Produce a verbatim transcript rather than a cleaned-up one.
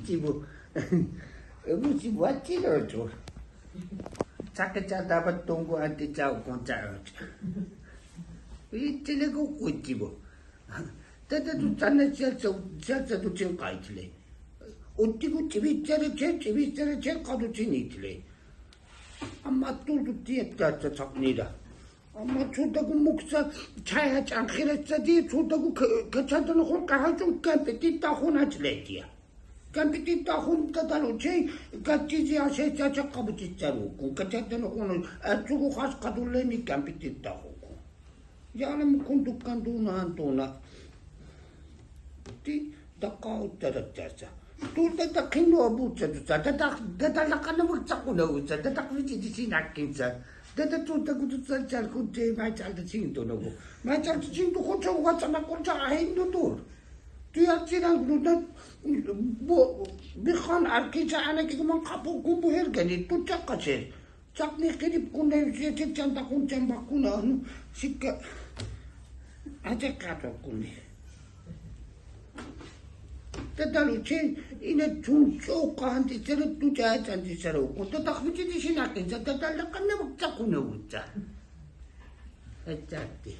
Tibu. Ebu tibu ati lo tu. Tsake tsa daba tongo ati tsa konta. Itile ko kutibu. Tata tu tsana tsa tsa tsa tu tsin kaitile. Otiku tibi tsere tse tibi tsere tse kadu tsin itile. Ama tu tu tia tsa tsa tsa nida. Ama tsotaku muksa, tsaya tsankhira tsadi, tsotaku ka, ka tsada no hon ka ha tson kampe ti ta hon a tsile tia. Kampe ti ta hon ta talo tse, ka ti zi a se tsa tsa kabu ti tsa ro ko, ka tsada no hon, a tsuku has ka tu le mi kampe ti ta hon ko. Ya na mukundu kandu na antona. Ti, da ka u ta da ta sa. Tu da da kino abu sa tu sa. Da da, da da la kana bu sa kuna u sa. Da da ku ti ti sina kin sa. Da da tu da ku tu sa sa ku te ma sa da sin to no. Ma sa da sin to ko sa wa sa na ko sa a hin do to. Tu ya ti na ku na, bo, bi khan ar ki sa ana ki man kapu ku bu her gani. Tu sa ka se. Tsakne kiri kune, sete tsanta kun tsamba kuna, anu, sika. Ate kato kune. Tata luce, ine tun so kanti sere tu tsaya tsanti sere uko. Tata kuchi di sina kensa, tata la kana wakta kune uta. Echati.